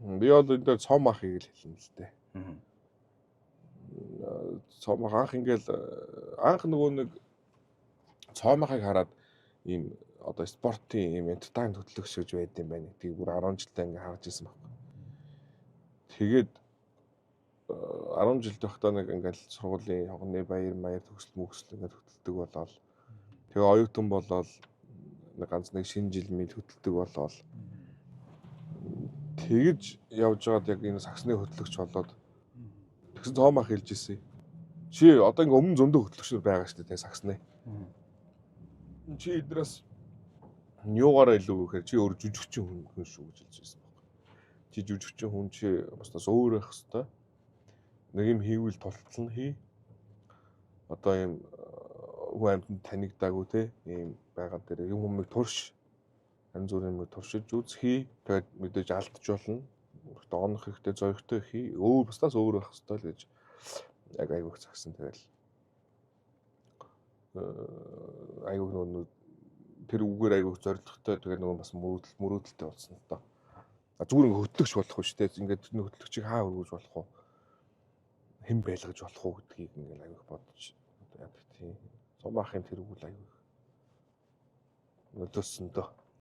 Би бол энэ дээр цом ахыг л хэлнэ л дээ. Цом ах анх ингээл анх нөгөө нэг цом ахыг хараад ийм одоо спортын ийм entertain хөтлөгч гэж байд юм байна гэдгийг бүр 10 жилдээ ингээ харж ирсэн байхгүй. Тэгээд 10 жилд байхдаа нэг ингээл сургуулийн хогны баяр маяр төгсөл мөксөл ингээд хөтэлдэг болоод, тэгээ оюутан болоод нэг ганц нэг шинэ жил мэл хөтэлдэг болоод тэгэж явж байгаад яг энэ сагсны хөтлөгч болоод тэгсэн цоом ах хэлж ирсэн. Чи одоо ингээ өмнө зөндөө хөтлөгч нар байгаа шүү дээ, сагсны. Чи эднээс юугаараа илүү гэхээр чи өөр жүжигчин хүн шүү гэж хэлж ирсэн байхгүй. Чи жүжигчин хүн, чи бусдаас өөр байх хэвээр. Нэг юм хийвэл тултал нь хий. Одоо ийм хүн амьтанд танигдаагүй те ийм байгаа дээр юм хүмүүг турш, янз бүрийн юмыг туршиж үз, хий. Тэгээд мэдээж алдаж болно. Өөртөө онох хэрэгтэй, зоригтой хий. Өөр бусдаас өөр байх хэвээр л гэж яг айгүйх загсан. Тэгэл айгүйх нөгөө тэр үгээр айгүйх зоригтой, тэгээд нөгөө бас мөрөөдөлтэй болсон л доо. А зүгээр ингээ хөтлөгч болох биш те. Ингээд тэр хөтлөгчийг хаа өргөж болох уу? Хэн байлгаж болох уу гэдгийг ингээ айгүйх бодож одоо яадаг тийм. Цомаахын тэр үг л айгүйх нөлөөсөн дөө.